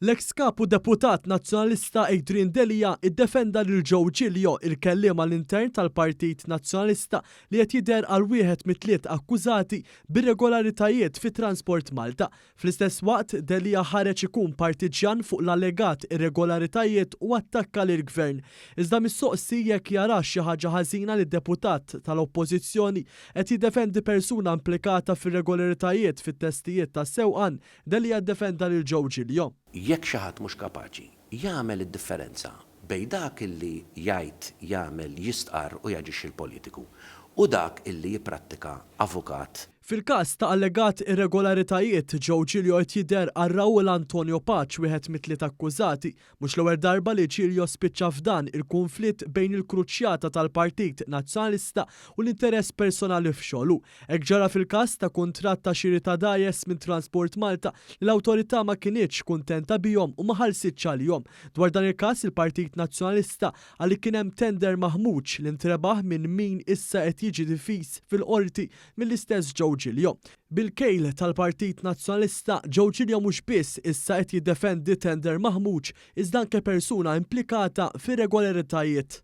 L-eks Kap u Deputat Nazzjonalista Adrian Delia iddefenda lil Joe Giglio, il-kelliem għall-intern tal-Partit Nazzjonalista li qed jidher għal wieħed mit-tliet akkużati b'irregolaritajiet fi Transport Malta. Fl-istess waqt, Delia ħareġ ikun partiġġjan fuq l-allegat irregolaritajiet u attakka lill-Gvern. Iżda mistoqsi jekk jarax xi ħaġa ħażina li deputat tal-Oppożizzjoni qed jiddefendi persuna implikata f'irregolaritajiet fit-testijiet tas-sewqan, Delia ddefenda lil Joe Giglio. Jekk xi ħadd mhux kapaċi jagħmel id-differenza bejn dak illi jgħid, jagħmel, jistqarr u jaġixxi l-politiku u dak illi jipprattika avukat, Fil-każ ta' allegat irregolaritajiet, Joe Giglio qed jidher għal Raul Antonio Pace, wieħed mit-tliet akkużati. Mhux l-ewwel darba li Giglio spiċċa f'dan il-kunflitt bejn il-kruċjata tal-Partit Nazzjonalista u l-interess personali f'xogħlu. Hekk ġara fil-każ ta' kuntratt ta' xiri ta' dgħajjes minn Transport Malta li l-Awtorità ma kinitx kuntenta bihom u ma ħallsitx għalihom. Dwar dan il-każ il-Partit Nazzjonalista qal li kien hemm tender maħmuġ li ntrebaħ minn min issa qed jiġi difiż fil-Qorti mill-istess Joe Giglio. Bil-kejl tal-Partit Nazzjonalista, Joe Giglio mhux biss issa qed jiddefendi tender maħmuġ iżda anke persuna implikata f'irregolaritajiet.